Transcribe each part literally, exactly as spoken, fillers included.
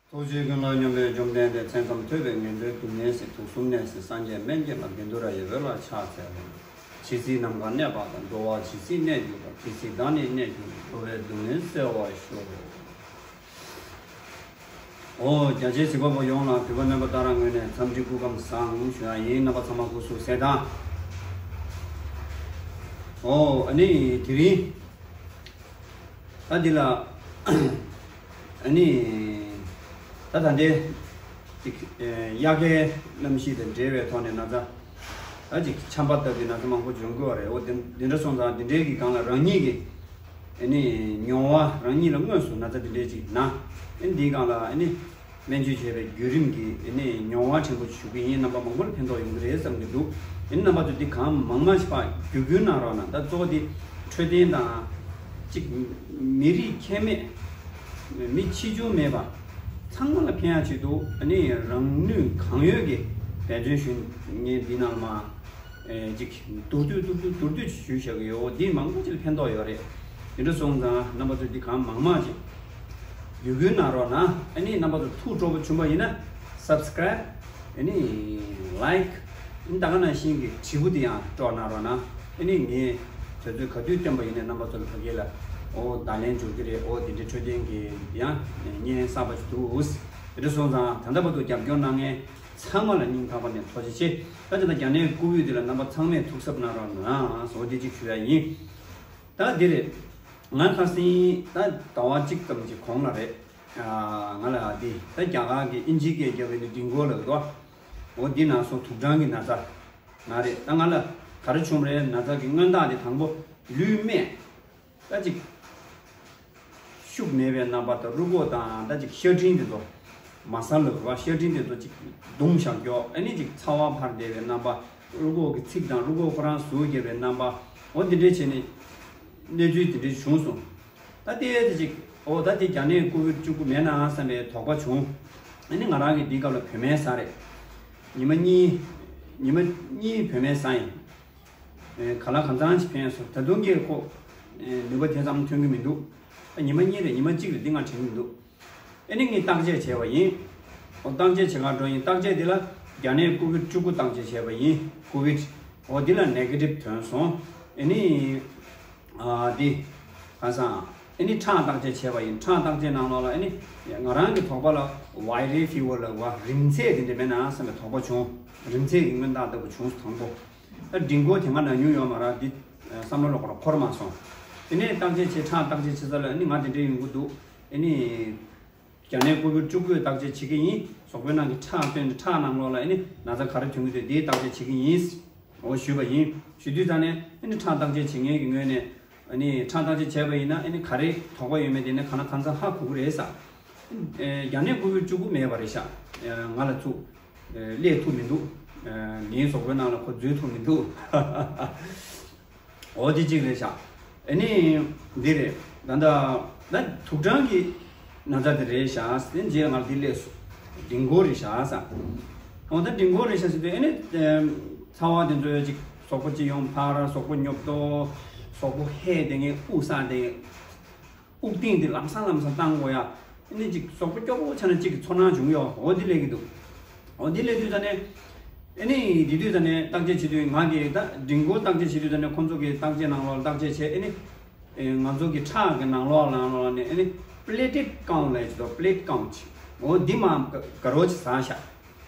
ཐུགས་རྗེ་ཀུན་ལ་སྙོམས་པའི་བཅོམ་ལྡན་འདས། མཚན་ཙམ་ཐོས་པས་ངན་འགྲོའི་སྡུག་བསྔལ་སེལ། དུག་གསུམ་ནད་སེལ་སངས་རྒྱས་སྨན་གྱི་བླ། བཻ་ཌཱུརྱ་ཡི་འོད་ལ་ཕྱག་འཚལ་ལོ། ཇི་སྲིད་ནམ་མཁའ་གནས་པ་དང་། འགྲོ་བ་ཇི་སྲིད་གནས་གྱུར་པ། དེ་སྲིད་བདག་ནི་གནས་གྱུར་ནས། འགྲོ་བའི་སྡུག་བསྔལ་སེལ་བར་ཤོག། ཨོ། རྒྱ་ཆེའི་གཟིགས་པ་པོ་ཡོངས་ལ་གུས་པ་སྨན་པ་ཏཱ་ར་ངོས་ནས་འཚམས་འདྲི་སྐུ་ཁམས་བཟང་ཞུ་ཡ་ཡིན། རྣམ་པ་ཚང་མ་སྐུ་གཟུགས་གསལ་ཐང་། ཨོ། ཨ་ནི་དེ་རིང་ད་འདི་ལ་ཨ་ནི་ད་ད་ལྟའི་ཅིག་དབྱར་ཁའི་གནམ་གཤིས་དང་འབྲེལ་བའི་ཐོག་ནས་ན་ཚ་ད་ཅིག་ཆམ་པ་ལྟ་བུའི་ན་ཚ་མང་པོ་འབྱུང་དགོས་པ་རེད། འོ་དེ་འདི་འདྲ་སོང་ཙང་འདི་འདྲའི་གི་སྒང་ལ་རང་ཉིད་ཀྱི་ཨ་ནི་མྱོང་བ། རང་ཉིད་ལ་དངོས་སུ་ན་ཚ་འདི་འདྲའི་ཅིག་ན། ཨ་ནི་འདིའི་སྒང་ལ་ཨ་ནི་སྨན་བཅོས་བྱས་པའི་བརྒྱུད་རིམ་གྱི་ཨ་ནི་མྱོང་བ་ཕྲན་བུ་ཞུ་གི་ཡིན། རྣམ་པ་མང་པོ་ལ་ཕན་ཐོགས་ཡོང་གི་རེད་བསམ་གྱི་འདུག་ཨ་ནི་རྣམ་པ་ཚོས་འདི་གང་མང་མང་ཞིག་ཕར་བརྒྱུད་སྐུལ་གནང་རོགས་གནང་། ད་གཙོ་བོ་འདི་འཕྲོད་བསྟེན་དང་ཅིག་མི་རིགས་ཁྱད་མེད། མི་ཆེ་ཆུང་མེད་པ་ཚང་མ་ལ་ཕན་ཡག་ཆེད་དུ་ཨ་ནི་རང་ནུས་གང་ཡོད་ཀྱིས་འབད་བརྩོན་ཞུ། ངས་འདི་ནང་མ། ཨེ་ཅིག་མདོར་བསྡུས་མདོར་བསྡུས་མདོར་བསྡུས་ཞུས་བཞག་གི་ཡོད། འདི་མང་པོ་ཅིག་ལ་ཕན་ཐོགས་ཡོད་རེད། དེ་འདྲ་སོང་ཙང་རྣམ་པ་ཚོས་འདི་གང་མང་མང་ཅིག་བརྒྱུད་སྐུལ་གནང་རོགས་གནང་། ཨ་ནི་རྣམ་པ་ཚོ་ཐུགས་སྤྲོ་པོ་བྱུང་བ་ཡིན་ན་སབ་སི་ཀ་རའིབ། ཨ་ནི་ལའིཀ། ཨ་ནི་ད་ག་ནང་བཞིན་གྱི་དྲིལ་བུ་དེ་ཡང་སྤྲོ་གནང་རོགས་གནང་། ཨ་ནི་ངས་དུས་ཚོད་ག་དུས་བཏོན་པ་ཡིན་ན་རྣམ་པ་ཚོ་ལ་ཕ་གི་ལ་ཨོ་བརྡ་ལན་འབྱོར་གྱི་རེད། ཨོ་འདི་འདྲའི་འཕྲོད་བསྟེན་གྱི་ཡང་བརྙན་གསར་པ་ཞིག་འདུག་དེ་འདྲ་སོང་ཙང་ད་ལྟ་བར་དུ་རྒྱབ་སྐྱོར་གནང་མཁན་ཚང་མ་ལ་སྙིང་ཐག་པ་ནས་ཐུགས་རྗེ་ཆེ། ད་ཅི་ད་རྒྱ་ནད་ཀོ་བིད་འདི་ལ་རྣམ་པ་ཚང་མས་ཐུགས་གཟབ་གནང་རོགས་གནང་། ཨོ་འདི་གཅིག་ཞུ་ཡ་ཡིན། ད་འདི་རེད། ང་ཁ་སང་ད་ཟླ་བ་གཅིག་ཙམ་གྱི་གོང་ལ་རེད། ཨ་ང་ལ་འདི་ད་རྒྱ་གར་གྱི་ཨིན་ཇི་སྐད་རྒྱབ་པའི་འདི་ཌིང་གོ་ལབ་འདུག་འོ་འདི་ནང་སོ་དུག་སྦྲང་གི་ན་ཚ་ང་རེད། ད་ང་ལ་ག་རེ་བྱུང་རེད། ན་ཚ་གི་མངོན་རྟགས་དེ་དང་པོ་ལུས་སྨད། ད་ཅིག་ཤུགས་མེད་པའི་རྣམ་པ་དང་རུས་ཁོག་དང་ད་ཅིག་ཤ་སྤྲིན་དེ་ཚོ་མ་སལ་ལ་རུ་བ་ཤ་སྤྲིན་དེ་ཚོ་ཅིག་བརྡུངས་བཞག་ཀྱོག་ཨ་ནི་ཅིག་ཚ་བ་འཕར་བསྡད་པའི་རྣམ་པ། རུས་ཁོག་གི་ཚིགས་དང་རུས་ཁོག་ཁོ་རང་ཟུག་རྒྱབ་པའི་རྣམ་པ། འོ་འདི་འདྲས་བྱས་ནས་གནས་ཚུལ་དེ་འདྲས་བྱུང་སོང་། ད་ལྟའི་དེ་ཅིག་འོ་ད་དེ་རྒྱ་ནད་ཀོ་བིད་བཅུ་དགུ་མེད་ན་བསམ་པའི་དོགས་པ་བྱུང་། ཨ་ནི་ང་རང་གིས་འདི་སྐབས་ལ་བོད་སྨན་ཟ་རེད། ཉི་མ་གཉིས། ཉི་མ་གཉིས་བོད་སྨན་ཟ་ཡིན། ཨེ་ག་ལ་གང་འཚམ་ཞིག་ཕན་སོང་། ད་དུང་ཀྱེ་ཁོ་ཨེ་ནུས་པ་དེ་ཙམ་ཐོན་གྱི་མི་འདུག་ཨ་ཉི་མ་གཉིས་རེད། ཉི་མ་གཅིག་རེད། འདི་ང་དྲན་གྱི་མི་འདུག་ཨ་ནི་ངས་བརྟག་དཔྱད་བྱས་པ་ཡིན། འོ་བརྟག་དཔྱད་བྱེད་གར་འགྲོ་ཡིན། བརྟག་དཔྱད་འདི་ལ་རྒྱ་ནད་ཀོ་བིད་བཅུ་དགུ་བརྟག་དཔྱད་བྱས་པ་ཡིན། ཀོ་བིད། འོ་འདི་ལ་ནེ་གེ་ཊིབ་ཐོན་སོང་། ཨ་ནི་ཨ་འདི་ག་ས་ཨ་ནི་ཁྲག་བརྟག་དཔྱད་བྱས་པ་ཡིན། ཁྲག་བརྟག་དཔྱད་ནང་ལོགས་ལ་ཨ་ནི་ང་རང་གི་དོགས་པ་ལ་ཝའི་རལ་ཕི་ཝར་ལབ་པ་རིམས་ཚད་དེ་འདྲ་མེད་ན་བསམ་པའི་དོགས་པ་བྱུང་། རིམས་ཚད་ཀྱི་མངོན་རྟགས་ལྟ་བུ་བྱུང་སོང་། དང་པོ། ད་ཌིང་གོ་དེ་སྔ་ན་མྱོང་ཡོད་མ་རེད། འདི་བསམ་བློ་ལ་ཁོ་ར་འཁོར་མ་སོང་། དེ་ནས་བརྟག་དཔྱད་བྱས། ཁྲག་བརྟག་དཔྱད་བྱེད་ས་ལ་ཨ་ནི་ང་དེ་འདྲ་ཡོང་གི་འདུག་ཨ་ནི་རྒྱ་ནད་ཀོ་བིད་བཅུ་དགུའི་བརྟག་དཔྱད་བྱེད་ཀྱི་ཡིན། གཟུགས་པོའི་ནང་གི་ཁྲག་བཏོན་ནས་ཁྲག་ནང་ལོགས་ལ་ཨ་ནི་ན་ཚ་ག་རེ་ཐོན་གྱི་འདུག་དེའི་བརྟག་དཔྱད་བྱེད་ཀྱི་ཡིན། འོ་ཞུས་པ་ཡིན། ཞུ་དུས་ད་ནས་ཨ་ནི་ཁྲག་བརྟག་དཔྱད་བྱེད་མཁན་གྱི་ངོས་ནས་ཨ་ནི་ཁྲག་བརྟག་དཔྱད་བྱས་པ་ཡིན་ན་ཨ་ནི་ག་རེ་དོགས་པ་ཡོད་མེད་དེ་ནས་ག་ན་གང་འཚམ་ཧ་གོ་གི་རེད་ས། ཨེ་རྒྱ་ནད་ཀོ་བིད་བཅུ་དགུ་མེད་པ་རེད་ཤག་ཨེ་ང་ལ་ཚུགས། ཨེ་སླེབས་ཐུབ་མི་འདུག་ཨེ་ངའི་གཟུགས་པོའི་ནང་ལ་ཁོ་འཛུལ་ཐུབ་མི་འདུག་འོ་དེ་གཅིག་རེད་ཤག་ཨ་ནི་འདི་རེད། ད་ལྟ་ད་དུག་སྦྲང་གི་ན་ཚ་དེ་རེད་ཤག་དེ་རྗེས་ལ་ང་ལ་འདི་སླེབས་སོང་། ཌིང་གོ་རེད་ཤག་ས། འོ་ད་ཌིང་གོ་རེད་ཤག་ཟེར་དུས་ཨ་ནི་ཨེ་ཚ་བ་དེ་ཚོ་ཅིག་གཟུགས་པོ་ཅིག་ཡོང་འཕར། གཟུགས་པོ་ཉོབ་ཏོ། གཟུགས་པོ་ཧད་དེ་ངས་དབུགས་བསགས་དེ། དབུགས་གཏིང་དེ་ལམ་སང་ལམ་སང་བཏང་དགོས་ཡ། ཨ་ནི་ཅིག་གཟུགས་པོ་སྐྱོ་པོ་ཆགས་ན་གཅིག་གི་ཚོར་སྣང་བྱུང་ཡོད། འོ་འདི་སླེབས་ཀྱི་འདུག་འོ་འདི་སླེབས་དུས་ད་ནས། ཨ་ནི་དེ་དུས་ད་ནས་བརྟག་དཔྱད་བྱེད་དུས་ང་གིས་ད་ཌིང་གོ་བརྟག་དཔྱད་བྱེད་དུས་ད་ནས་ཁོང་ཚོ་གིས་བརྟག་དཔྱད་ནང་ལོགས་ལ་བརྟག་དཔྱད་བྱས། ཨ་ནི་ཨེ་ང་ཚོ་གི་ཁྲག་གི་ནང་ལོགས་ལ་ནང་ལོགས་ནས་ཨ་ནི་པི་ལེ་ཊི་ལེཊ་ཀའུན་ཊི་ལབ་ཀྱི་འདུག་པི་ལེ་ཊི་ཀའུན་ཊི། འོ་འདི་མ་དགའ་རོགས་ཅིག་ཟ་ཤག་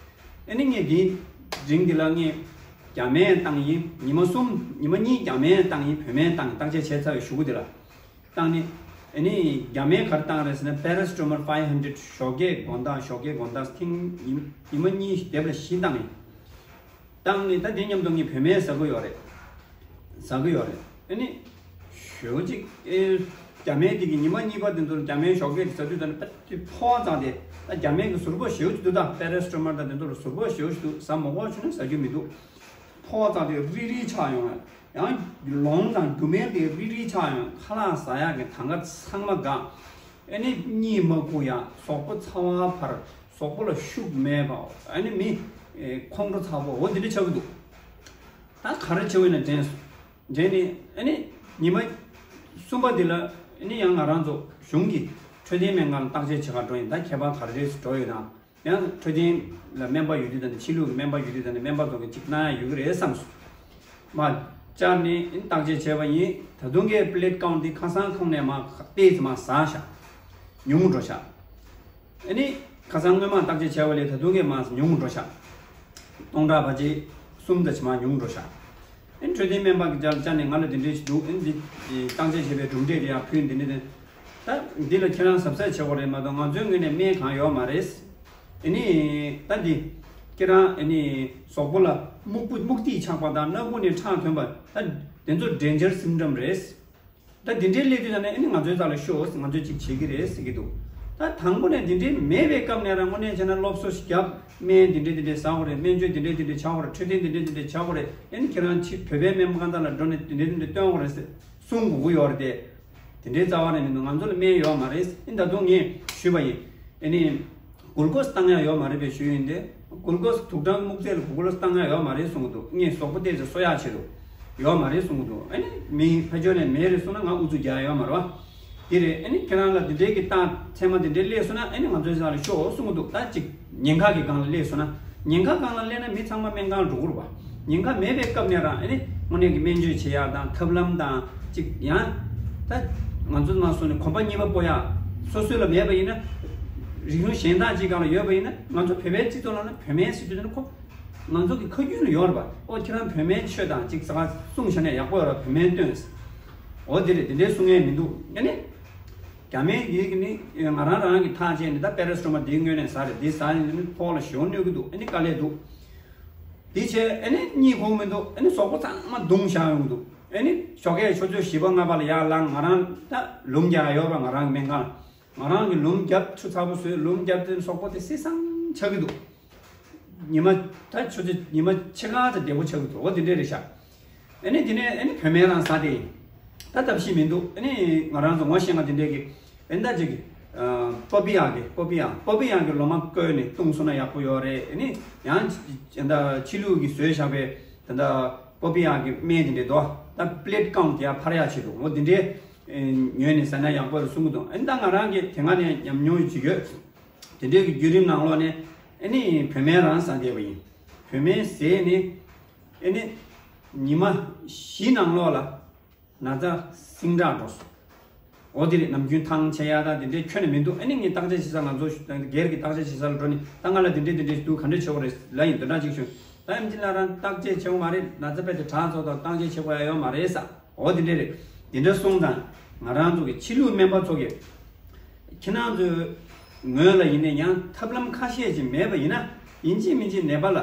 ཨ་ནི་ངས་འདིའི་རིང་འདི་ལ་ངས་རྒྱ་སྨན་བཏང་ཡིན། ཉི་མ་གསུམ། ཉི་མ་གཉིས་རྒྱ་སྨན་བཏང་ཡིན། བོད་སྨན་བཏང་ཡིན། བརྟག་དཔྱད་བྱས་ཚར་བའི་གཞུག་གུ་འདི་ལ། བཏང་ནས་ཨ་ནི་རྒྱ་སྨན་ག་རེ་བཏང་རེད་ཟེར་ན། Paracetamol five hundred ཞོགས་ཀས་དགོང་དག། ཞོགས་ཀས་དགོང་དག་ཐེངས་ཉི་ཉི་མ་གཉིས་བསྡེབས་ལ་བཞི་བཏང་ཡིན། བཏང་ནས་ད་དེ་མཉམ་དུ་ངས་བོད་སྨན་ཟ་གི་ཡོད་རེད། ཟ་གི་ཡོད་རེད། ཨ་ནི་ཞོགས་ཅིག་ཨེ་རྒྱ་སྨན་དེ་གི་ཉི་མ་གཉིས་པ་དེ་ཚོར་རྒྱ་སྨན་ཞོགས་ཀས་དེ་ཟ་དུས་ད་ནི་དཔེ་ཕོ་བ་ཙང་དེ། ད་རྒྱ་སྨན་གི་ཟུར་པོ་ཞེ་པོ་ཅིག་འདུག་ད་པེ་ར་སི་ཊ་མོལ་དང་དེ་ཚོར་ཟུར་པོ་ཞེ་པོ་ཅིག་འདུག་ཟ་མ་དགོས་བྱུང་ན་ཟ་རྒྱུ་མི་འདུག་ཕོ་བ་ཙང་དེ་རིལ་རིལ་ཆགས་ཡོང་། ཡང་ལོང་དང་རྒྱུ་མེད་དེ་རིལ་རིལ་ཆགས་ཡོང་། ཁ་ལག་ཟ་ཡག་གི་ཐང་ག་ཚང་མ་འགག་ཨ་ནི་གཉིད་མ་ཁུག་ཡ། གཟུགས་པོ་ཚ་བ་འཕར། གཟུགས་པོ་ལ་ཤུགས་མེད་པ། ཨ་ནི་མི་ཨེ་ཁོང་ཁྲོ་ཚ་པོ། འོ་འདི་འདྲ་ཆགས་ཀྱི་འདུག་ད་ག་རེ་བྱེད་འོས་ན་དྲན་སོང་། དྲན་ནས་ཨ་ནི་ཉི་མ་གསུམ་པ་འདི་ལ་ཨ་ནི་ཡང་ང་རང་ཚོ་གཞུང་གི་ཊི་ འཕྲོད་བསྟེན་སྨན་ཁང་ལ་བརྟག་དཔྱད་བྱེད་གར་འགྲོ་ཡིན། ད་ཁྱད་པར་ག་རེ་རེད་འགྲོ་ཡོད་ན། ཡང་འཕྲོད་བསྟེན་ལ་སྨན་པ་ཡོད་དུས་དང་ནི་ཕྱི་ལུགས་ཀྱི་སྨན་པ་ཡོད་དུས་དང་ནི་སྨན་པ་ཚོ་གི་ཅིག་གནང་ཡ་ཡོད་ཀྱི་རེད་བསམ་སོང་། མ་བཅར་ནས་བརྟག་དཔྱད་བྱས་པ་ཡིན། ད་དུང་གི་པི་ལེཊ་ཀའུན་ཊི་འདི་ཁ་སང་ཁོང་ནས་མ་ཏོག་ཙམ་མ་ཟ་ཤག་ཉུང་ངུ་འགྲོ་ཤག་ཨ་ནི་ཁ་སང་སྔོན་མ་བརྟག་དཔྱད་བྱས་པ་ལས་ད་དུང་གི་མ་ཉུང་ངུ་འགྲོ་ཤག་སྟོང་ཕྲག་ཕལ་ཆེར་གསུམ་དང་ཕྱི་མ་ཉུང་ངུ་འགྲོ་ཤག་ཨ་ནི་འཕྲོད་བསྟེན་སྨན་པ་གི་ཅར་ཅར་ནས་ང་ལ་དེ་འདྲས་ཞིག་འདུག་ཨ་ནི་འདི་བརྟག་དཔྱད་བྱས་པའི་གྲུབ་འབྲས་དེ་ཡང་ཕུལ་འདི་འདྲས་དེ། ད་འདི་ལ་ཁྱེད་རང་གཟབ་གཟབ་བྱེད་དགོས་རེད་མ་གཏོགས་ང་ཚོའི་ངོས་ནས་སྨན་གང་ཡོད་མ་རེད། ཨ་ནི་ད་འདི་ཁྱེད་རང་ཨ་ནི་གཟུགས་པོ་ལ་སྨུག་པོ་སྨུག་ཏིག་ཆགས་པ་དང་སྣ་ཁུག་ནས་ཁྲག་ཐོན་པ་ད་དེ་ཚོ་ཌེན་ཇར་སིམ་ཊམ་རེད། ད་འདི་འདྲའི་སླེབས་དུས་ད་ནས་ཨ་ནི་ང་ཚོའི་རྩ་ལ་ཤོག་ང་ཚོས་ཅིག་བྱེད་ཀྱི་རེད་ཟེར་གྱི་འདུག་ད་དང་པོ་ནས་འདི་འདྲའི་མེད་པའི་སྐབས་ནས་རང་དངོས་གནས་བྱས་ན་སློབ་གསོ་ཞིག་བརྒྱབ། སྨན་འདི་འདྲའི་འདི་འདྲའི་ཟ་དགོས་རེད། སྨན་བཅོས་འདི་འདྲའི་འདི་འདྲའི་བྱ་དགོས་རེད། འཕྲོད་བསྟེན་འདི་འདྲའི་འདི་འདྲའི་བྱ་དགོས་རེད། ཨ་ནི་ཁྱེད་རང་ཕྱི་བོད་པའི་སྨན་པ་ཁང་ལ་འགྲོ་ནས་འདི་འདྲའི་འདི་འདྲའི་སྟོན་དགོས་རེད་ཟེར་གསུང་དགོས་ཀྱི་ཡོད་རེད་དེ། དེ་འདྲའི་རྩ་བ་ནས་མི་འདུག་ང་ཚོ་ལ་སྨན་ཡོད་མ་རེད། ཨ་ནི་ད་དུང་ངས་ཞུས་པ་ཡིན། ཨ་ནི་གུལ་ཀོས་བཏང་ཡ་ཡོད་མ་རེད་པས་ཞུས་ཡིན་ཏེ། གུལ་ཀོས་དུག་སྦྲང་སྨུག་རྫས་ལ་གུལ་ཀོས་བཏང་ཡ་ཡོད་མ་རེད་གསུང་གི་འདུག་ངས་གཟུགས་པོ་བལྟས་ཚེ་གསོ་ཡག་ཆེད་དུ་ཡོད་མ་རེད་གསུང་གི་འདུག་ཨ་ནི་མི་ཕ་ཇོ་ནས་མེད་རེད་གསུངས་ན་ང་ཨུ་ཚུགས་རྒྱག་ཡ་ཡོད་མ་རེད་བ། དེ་རེད། ཨ་ནི་ཁྱེད་རང་ལ་དེ་འདྲའི་གི་བཏང་ཚད་མ་དེ་འདྲའི་སླེབས་སོང་ན་ཨ་ནི་ང་ཚོའི་ས་ལ་ཤོག་གསུང་གི་འདུག་ད་ཅིག་ཉེན་ཁ་གི་སྒང་ལ་སླེབས་སོང་ན། ཉེན་ཁ་སྒང་ལ་སླེབས་ན་མི་ཚང་མ་སྨན་ཁང་འགྲོ་དགོས་རེད་བ། ཉེན་ཁ་མེད་པའི་སྐབས་ནས་རང་ཨ་ནི་དངོས་གནས་ཀྱི་སྨན་བཅོས་བྱེད་ཡག་དང་ཐབས་ལམ་དང་ཅིག་ཡང་། ད་ང་ཚོ་མ་སོང་ནས་གོམ་པ་གཉིས་པ་སྤོ་ཡག་སོ་སོ་ལ་མེད་པ་ཡིན་ན། རིག་གཞུང་གཞན་དག་ཅིག་སྒང་ལ་ཡོད་པ་ཡིན་ན་ང་ཚོ་བོད་པའི་སྤྱི་ཚོགས་ནང་ན་བོད་སྨན་ཟེར་དུས་ན་ཁོ། ང་ཚོ་གི་ཁ་རྒྱུན་ལ་ཡོད་རེད་པ། ཨོ་ཁྱེད་རང་བོད་སྨན་མཆོད་དང་ཅིག་ཟ་ག་གསུང་བྱས་ན་ཡག་པོ་ཡོད་རེད་བོད་སྨན་སྟོན་ཟེར། ཨོ་དེ་རེད། དེ་འདྲའི་གསུང་མཁན་མི་འདུག་ཨ་ནི། རྒྱ་སྨན་གྱི་གི་ནི་ང་རང་རང་གི་ཐག་བཅད་ནས་ད་པེ་ར་སི་ཊ་མོལ་དེའི་སྔོན་ནས་ཟ་རེད། དེ་ཟ་ནས་ནི་ཕོག་ལ་ཞོ་གནོད་ཀྱི་འདུག་ཨ་ནི་དཀའ་ལས་འདུག་དེ་བྱས་ཨ་ནི་གཉིད་ཁུག་མི་འདུག་ཨ་ནི་གཟུགས་པོ་ཚང་མ་གདུང་བཞག་ཡོང་གི་འདུག་ཨ་ནི་ཞོགས་ཀས་ཆུ་ཚོད་བཞི་པ་ལྔ་པ་ལ་ཡར་ལངས། ང་རང་ད་ལུམ་རྒྱག་ཡོད་པ་ང་རང་གི་སྨན་ཁང་། ང་རང་གི་ལུམ་བརྒྱབ། ཆུ་ཚ་པོ་བཟོས། ལུམ་བརྒྱབ་དུས་གཟུགས་པོ་དེ་བསིལ་སང་ཆགས་ཀྱི་འདུག་ཉི་མ་ད་ཆུ་ཚོད་ཉི་མ་ཕྱེད་ཀ་ཙམ་བདེ་པོ་ཆགས་ཀྱི་འདུག་འོ་དེ་འདྲས་རེད་ཤག་ཨ་ནི་དེ་ནས་ཨ་ནི་བོད་སྨན་རང་ཟ་དེ་ཡིན། ད་ཐབས་ཤེས་མི་འདུག་ཨ་ནི་ང་རང་ཚོ་ངོ་ཤེས་ང་དེ་འདྲས་ཀྱི་ཨ་ནི་ད་ཅིག་པ་པི་ཡ་གི་པ་པི་ཡ་པ་པི་ཡ་གི་ལོ་མ་བསྐོལ་ནས་བཏུང་སོང་ན་ཡག་པོ་ཡོད་རེད། ཨ་ནི་ཡང་ད་ཕྱི་ལུགས་ཀྱི་བཟོས་བཞག་པའི་ད་ད་པ་པི་ཡ་གི་སྨན་དེ་འདྲས་འདུག་ད་པི་ལེཊ་ཀའུན་ཊི་དེ་ཡར་འཕར་ཡག་ཆེད་དུ་འོ་དེ་འདྲས་ཉོས་ནས་ཟ་ན་ཡག་པོ་རེད་གསུང་གི་འདུག་ཨ་ནི་ད་ང་རང་གི་དེ་སྔ་ནས་ཉམས་མྱོང་ཅིག་ཡོད། དེ་འདྲའི་གི་བརྒྱུད་རིམ་ནང་ལོགས་ནས་ཨ་ནི་བོད་སྨན་རང་ཟ་བསྡད་པ་ཡིན། བོད་སྨན་ཟས་ནས་ཨ་ནི་ཉི་མ་བཞི་ནང་ལོགས་ལ་ན་ཚ་ཟིང་དྲག་འགྲོ་སོང་། འོ་དེ་རེད། ནམ་རྒྱུན་ཐང་ཆད་ཡ་ད་དེ་འདྲའི་ཁྱོན་ནས་མི་འདུག་ཨ་ནི་ངས་བརྟག་དཔྱད་བྱེད་ས་ང་ཚོ་སྒེར་གྱི་བརྟག་དཔྱད་བྱེད་ས་ལ་འགྲོ་ནས་ད་ང་ལ་དེ་འདྲའི་དེ་འདྲའི་འདུག་ག་འདྲ་བྱེད་དགོས་རེད་ལབ་ཡིན། དོན་དག་ཅིག་བྱུང་། ད་ཨེམ་ཆི་ལ་རང་བརྟག་དཔྱད་བྱེད་དགོས་མ་རེད། ན་ཚ་རྦད་དེ་དྲག་ཚོ་དང་བརྟག་དཔྱད་བྱེད་དགོས་ཡ་ཡོད་མ་རེད་ས། འོ་དེ་འདྲ་རེད། དེ་འདྲ་སོང་ཙང་ང་རང་ཚོ་གི་ཕྱི་ལུགས་སྨན་པ་ཚོ་གི་ཁྱེད་རང་ཚོའི་ངོས་ལ་ཡིན་ནའི་ཡང་ཐབས་ལམ་ཁ་ཤས་ཅིག་མེད་པ་ཡིན་ན་ཡིན་གཅིག་མིན་གཅིག་ནད་པ་ལ་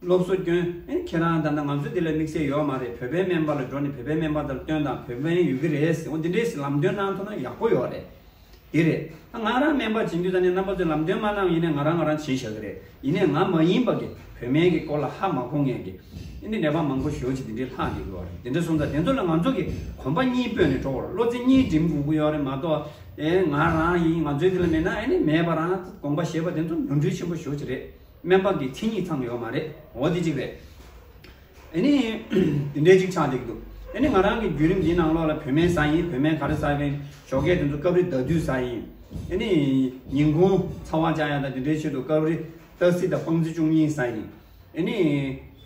སློབ་གསོ་སྐྱོན། ཨེ་ཁྱེད་རང་ད་ལྟ་ང་ཚོ་འདི་ལ་དམིགས་བསལ་ཡོད་མ་རེད། བོད་པའི་སྨན་པ་ལ་འགྲོ་ནས་བོད་པའི་སྨན་པ་དང་སྟོན་དང་། བོད་སྨན་ཡོད་ཀྱི་རེད་ཟེར། འོ་འདི་འདྲས་ལམ་སྟོན་གནང་ཐུབ་ན་ཡག་པོ་ཡོད་རེད། དེ་རེད། ད་ང་རང་སྨན་པ་བྱེད་དུས་ད་ནས་རྣམ་པ་ཚོས་ལམ་སྟོན་མ་གནང་ཡིན་ནའི་ང་རང་ང་རང་བྱེད་བཞག་གི་རེད། ཡིན་ནའི་ང་མ་ཡིན་པ་གི་བོད་སྨན་གྱི་སྐོར་ལ་ཧ་མ་གོ་མཁན་གྱི་ཨ་ནི་ནད་པ་མང་པོ་ཞེ་པོ་ཅིག་འདི་འདྲའི་ལྷག་འདུག་གི་རེད། དེ་འདྲ་སོང་ཙང་དེ་ཚོ་ལ་ང་ཚོ་གི་གོམ་པ་གཉིས་སྤོས་ནས་འགྲོ་དགོས་རེད། བློ་རྩེ་གཉིས་སྒྲིམ་དགོས་ཀྱི་ཡོད་རེད་མ་གཏོགས། ཨེ་ང་རང་ཡིན། ང་ཚོའི་འདི་ལ་མེད་ན་ཨ་ནི་མེད་པ་རང་དགོངས་པ་བཞེས་པ་དེ་ཚོ་ནོར་འཁྲུལ་ཆེན་པོ་ཞེ་པོ་ཅིག་རེད། སྨན་པ་གི་མཚན་ཉིད་ཚང་ཡོད་མ་རེད། འོ་དེ་གཅིག་རེད། ཨ་ནི། དེ་འདྲའི་གཅིག་ཆགས་བསྡད་ཀྱི་འདུག་ཨ་ནི་ང་རང་གི་བརྒྱུད་རིམ་འདིའི་ནང་ལོགས་ལ་བོད་སྨན་ཟ་ཡིན། བོད་སྨན་ག་རེ་ཟ་ཡིན། ཞོགས་ཀས་དེ་ཚོ་སྐབས་རེ་ཟླ་དུས་ཟ་ཡིན། ཨ་ནི། ཉིན་གུང་ཚ་བ་བཅག་ཡ་དང་དེ་འདྲའི་ཆེད་དུ་སྐབས་རེ་ཏོག་ཙི་དང་སྤང་རྩི་བཅུ་གཉིས་ཟ་ཡིན། ཨ་ནི།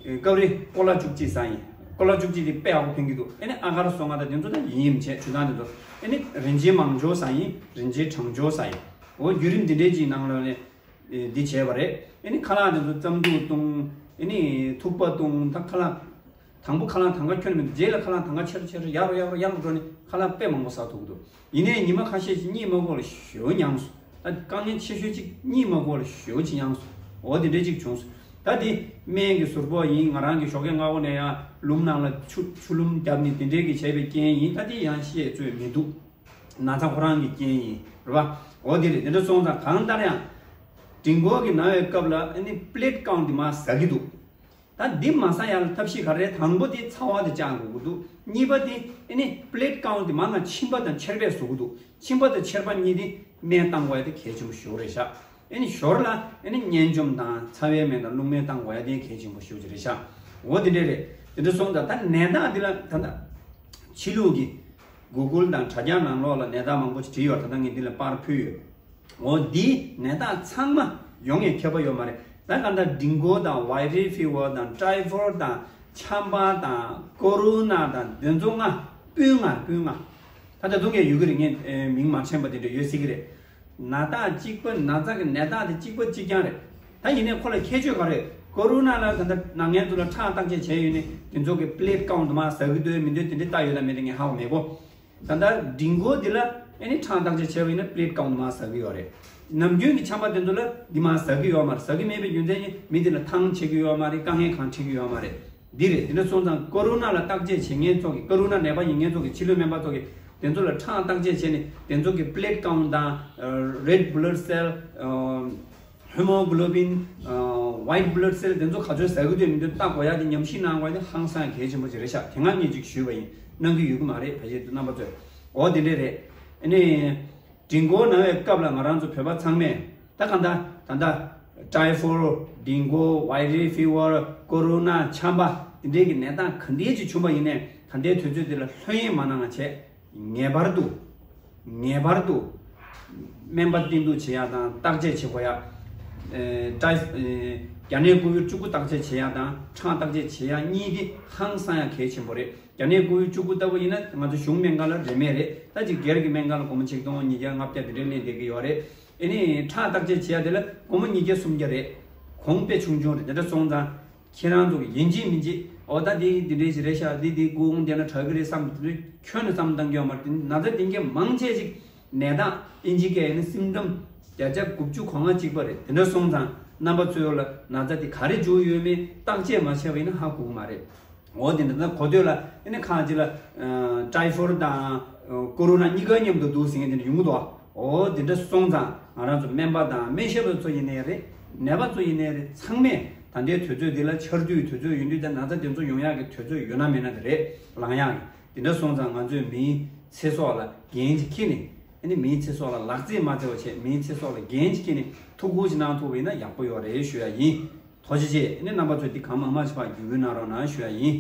སྐབས་རེ་ཀོ་ལ་བཅུ་གཅིག་ཟ་ཡིན། ཀོ་ལ་བཅུ་གཅིག་དེ་དཔེ་ཡག་པོ་ཕན་གྱི་འདུག་ཨ་ནི་ཨ་གར་སོ་ལྔ་དང་དེ་ཚོ་ད་ཡིན་ཡིན་བྱས་ཆུ་དྭངས་དེ་ཚོ། ཨ་ནི་རིན་ཆེན་མང་སྦྱོར་ཟ་ཡིན། རིན་ཆེན་གྲང་སྦྱོར་ཟ་ཡིན། འོ་བརྒྱུད་རིམ་འདི་འདྲའི་གཅིག་ནང་ལོགས་ནས། འདི་བྱས་པ་རེད། ཨ་ནི་ཁ་ལག་དེ་ཚོ་རྩམ་ཐུག་བཏུང་། ཨ་ནི་ཐུག་པ་བཏུང་། ད་ཁ་ལག་དང་པོ་ཁ་ལག་དང་ག་ཁྱོན་མི་འདུག་རྗེས་ལ་ཁ་ལག་དང་ག་ཆེ་རུ་ཆེ་རུ་ཡག་རུ་ཡག་རུ་ཡག་རུ་འགྲོ་ནས་ཁ་ལག་དཔེ་མང་པོ་ཟ་ཐུབ་ཀྱི་འདུག་ཡིན་ནའི་ཉི་མ་ཁ་ཤས་ཅིག་གཉིད་མ་ཁུག་ལ་ཞེ་པོ་མྱངས་སོང་། ད་དཀའ་ངལ་ཆེ་ཤོས་ཅིག་གཉིད་མ་ཁུག་ལ་ཞེ་པོ་ཅིག་མྱངས་སོང་། འོ་དེ་འདྲ་ཅིག་བྱུང་སོང་། ད་དེ་སྨན་གྱི་ཟུར་ཕོག་ཡིན། ང་རང་གི་ཞོགས་ཀས་སྔ་པོ་ནས་ཡང་ལུམ་ནང་ལ་ཆུ་ཆུ་ལུམ་བརྒྱབ་ནས་དེ་འདྲའི་གི་བྱས་པའི་རྐྱེན་ཡིན། ད་དེ་ཡང་བཤད་ཚོད་མི་འདུག་ན་ཚ་ཁོ་རང་གི་རྐྱེན་ཡིན་རེད་པ། འོ་དེ་རེད། དེ་འདྲ་སོང་ཙང་གང་ལྟར་ཡང་། མགྲིན་ཁུག་གི་ན་བའི་སྐབས་ལ་ཨ་ནི་པི་ལེཊ་ཀའུན་ཊི་དེ་མར་ཟ་གི་འདུག་ད་འདི་མ་ཟ་ཡ་ལ་ཐབས་ཤེས་ག་རེ་རེད། དང་པོ་དེ་ཚ་བ་དེ་བཅག་དགོས་ཀྱི་འདུག་གཉིས་པ་དེ་ཨ་ནི་པི་ལེཊ་ཀའུན་ཊི་དེ་མར་ང་མཆིན་པ་དང་མཆེར་པས་བཟོ་གི་འདུག་མཆིན་པ་དང་མཆེར་པ་གཉིས་དེ་སྨན་བཏང་དགོས་ཡ་དེ་གལ་ཆེན་པོ་ཞེ་པོ་རེད་ཤག་ཨ་ནི་ཞོར་ལ་ཨ་ནི་གཉན་འཇོམས་དང་ཚ་བའི་སྨན་དང་རླུང་སྨན་བཏང་དགོས་ཡ་དེ་གལ་ཆེན་པོ་ཞེ་པོ་ཅིག་རེད་ཤག་འོ་དེ་འདྲ་རེད། དེ་འདྲ་སོང་ཙང་ད་ནད་རྟགས་འདི་ལ་ད་ལྟ་ཕྱི་ལུགས་ཀྱི་ Google་དང་དྲ་རྒྱ་ནང་ལོགས་ལ་ནད་རྟགས་མང་པོ་ཞིག་བྲིས་ཡོད། ད་ལྟ་ངས་འདི་ལ་པར་ཕུལ་ཡོད། འོ་འདི་ནད་རྟགས་ཚང་མ་ཡོང་ཡས་ཁྱད་པར་ཡོད་མ་རེད། ད་གང་ལྟར་ཌེང་གུ་དང་ཝའི་རལ་ཕི་ཝར་དང་ཊའི་ཕོཌ་དང་ཆམ་པ་དང་ཀོ་རོ་ན་དང་འདི་ཚོ་ལྔ་སྤུན་ལྔ་སྤུན་ལྔ། ད་ད་དུང་ངས་ཡོད་ཀྱི་རེད། ངས་ཨེ་མིང་མ་མཁྱེན་པ་དེ་འདྲ་ཡོད་སྲིད་ཀྱི་རེད། ནད་རྟགས་གཅིག་པ། ན་ཚ་གི་ནད་རྟགས་དེ་གཅིག་པ་གཅིག་རྐྱང་རེད། ད་ཡིན་ནའི་ཁོ་ལ་ཁྱད་ཆོས་ག་རེ། ཀོ་རོ་ན་ལ་ད་ལྟ་ན་མཁན་ཚོ་ལ་ཁྲག་བརྟག་དཔྱད་བྱས་ཡོད་ནི་དེ་ཚོ་གི་པི་ལེ་ཊི་ཀའུན་ཊི་མར་ཟ་གི་འདུག་མི་འདུག་དེ་འདྲ་བལྟ་ཡོད་དམ་མེད་དེ་ངས་ཧ་གོ་མེད་གོ། ད་ལྟ་ཌེང་གུ་འདི་ལ་ཨེ་ནི་ཁྲག་བརྟག་དཔྱད་བྱས་པ་ཡིན་ན་པི་ལེ་ཊི་ཀའུན་ཊི་མར་ཟ་གི་ཡོད་རེད། ནམ་རྒྱུན་གྱི་ཆམ་པ་དེ་ཚོ་ལ་འདི་མར་ཟ་གི་ཡོད་མ་རེད། ཟ་གི་མེད་པའི་རྒྱུ་མཚན་ནི་མི་དེ་ལ་ཐང་ཆད་ཀྱི་ཡོད་མ་རེད། དཀའ་ངལ་གང་འཕྲད་ཀྱི་ཡོད་མ་རེད། འདི་རེད། དེ་འདྲ་སོང་ཙང་ཀོ་རོ་ན་ལ་བརྟག་དཔྱད་བྱེད་མཁན་ཚོ་གི། ཀོ་རོ་ན་ནད་པ་ཡིན་མཁན་ཚོ་གི། ཕྱི་ལོགས་སྨན་པ་ཚོ་གི་དེ་ཚོ་ལ་ཁྲག་བརྟག་དཔྱད་བྱས་ནས་དེ་ཚོ་གི་པི་ལེ་ཊི་ཀའུན་ཊི་དང་རེཌ་བྷི་ལཌ་སེལ། ཧི་མོ་གྷི་ལོ་བིན། ཝའིཊ་བྷི་ལཌ་སེལ། དེ་ཚོ་ག་ཚོད་ཟ་གི་འདུག་མི་འདུག་བལྟ་དགོས་ཡ་དེ་ཉམས་ཞིབ་གནང་དགོས་ཡ་དེ་ཧང་སང་གལ་ཆེན་པོ་ཅིག་རེད་ཤག་དེ་སྔ་ངས་ཅིག་ཞུས་པ་ཡིན། གནང་གི་ཡོད་ཀྱི་མ་རེད། ཕལ་ཆེར་རྣམ་པ་ཚོས། འོ་དེ་འདྲས་རེད། ཨ་ནི། ཌེང་གུ་ན་བའི་སྐབས་ལ་ང་རང་ཚོ་བོད་པ་ཚང་མས་ད་གང་ལྟར་ད་ལྟ་ཊའི་ཕོཌ། ཌེང་གུ། ཝའི་རལ་ཕི་ཝར། ཀོ་རོ་ན། ཆམ་པ་དེ་འདྲའི་གི་ནད་རྟགས་ག་འདྲའི་ཅིག་བྱུང་པ་ཡིན་ནའི་ད་ལྟའི་དུས་ཚོད་འདི་ལ་ལྷོད་གཡེང་མ་གནང་བ་བྱས། ངེས་པར་དུ། ངེས་པར་དུ། སྨན་པ་བསྟེན་གཏུག་བྱེད་ཡ་དང་བརྟག་དཔྱད་བྱེད་དགོས་ཡ། ཨེ་ཊའི་ཨེ་རྒྱ་ནད་ཀོ་བིཌ་བཅུ་དགུ་བརྟག་དཔྱད་བྱེད་ཡ་དང་ཁྲག་བརྟག་དཔྱད་བྱེད་ཡ་གཉིས་དེ་ཧང་སང་ཡ་གལ་ཆེན་པོ་རེད། རྒྱ་ནད་ཀོ་བིཌ་བཅུ་དགུ་ལྟ་བུ་ཡིན་ན་ང་ཚོ་གཞུང་སྨན་ཁང་ལ་རིན་མེད་རེད། ད་ཅིག་སྒེར་གྱི་སྨན་ཁང་ལ་སྒོར་མོ་ཆིག་སྟོང་ཉིས་བརྒྱ་ལྔ་བརྒྱ་དེ་འདྲའི་ལེན་བསྡད་ཀྱི་ཡོད་རེད། ཨེ་ནི་ཁྲག་བརྟག་དཔྱད་བྱེད་ཡ་དེ་ལ་སྒོར་མོ་ཉིས་བརྒྱ་སུམ་བརྒྱ་རེད། གོང་དཔེ་ཆུང་ཆུང་རེད། དེ་འདྲ་སོང་ཙང་ཁྱེད་རང་ཚོ་གི་ཡིན་གཅིག་མིན་གཅིག་འོ་ད་འདི་འདི་འདྲའི་ཞིག་རེད་ཤག་འདི་འདི་སྐུ་དགོངས་བསྟེན་ན་དྲག་གི་རེད་བསམ། དེ་འདྲ་ཁྱོན་ནས་བསམ་བཏང་གི་ཡོད་མ་རེད། དེ་ན་ཚ་དེ་འདྲའི་མང་ཆེ་ཞིག་ནད་རྟགས་ཨིན་ཇི་སྐད་ཡིན་ན་སིམ་ཊམ་བརྒྱ་ཆ་དགུ་བཅུ་གོ་ལྔ་གཅིག་པ་རེད། དེ་འདྲ་སོང་ཙང་རྣམ་པ་ཚོའི་ལ་ན་ཚ་དེ་ག་རེ་འཇུག་ཡོད་མེད་བརྟག་དཔྱད་མ་བྱས་པ་ཡིན་ན་ཧ་གོ་གི་མ་རེད། འོ་དེ་འདྲ་ན་གོ་ཐོས་ལ་ཨེ་ནི་ཁ་ཅིག་ལ་ཨ་ཊའི་ཕོཌ་དང་ཨ་ཀོ་རོ་ན་གཉིས་ཀ་མཉམ་དུ་འདུག་ཟེར་མཁན་དེ་འདྲ་ཡོང་གི་འདུག་འོ་དེ་འདྲ་སོང་ཙང་ང་རང་ཚོ་སྨན་པ་དང་སྨན་ཞབས་པ་ཚོ་ཡིན་ནའི་རེད། ནད་པ་ཚོ་ཡིན་ནའི་རེད། ཚང་མས་ད་ལྟའི་དུས་ཚོད་འདི་ལ་ཆར་དུས་དུས་ཚོད་ཡིན་དུས་དང་ན་ཚ་དེ་ཚོ་ཡོང་ཡག་གི་དུས་ཚོད་ཡོད་ན་མེད་ན་དེ་རེད། ལངས་ཡག་གི། དེ་འདྲ་སོང་ཙང་ང་ཚོས་མིའི་ཚེ་སྲོག་ལ་འགན་ཅིག་འཁྱེར་ནས། ཨ་ནི་མིའི་ཚེ་སྲོག་ལ་ལག་རྩིས་མ་བརྩི་བ་བྱས། མིའི་ཚེ་སྲོག་ལ་འགན་ཅིག་འཁྱེར་ནས་ཐུགས་ཁུར་ཅིག་གནང་ཐུབ་པ་ཡིན་ན་ཡག་པོ་ཡོད་རེད་ཞུ་ཡ་ཡིན། ཐུགས་རྗེ་ཆེ། ཨ་ནི་རྣམ་པ་ཚོས་འདི་གང་མང་མང་ཞིག་ཕར་བརྒྱུད་སྐུལ་གནང་རོགས་གནང་ཞུ་ཡ་ཡིན།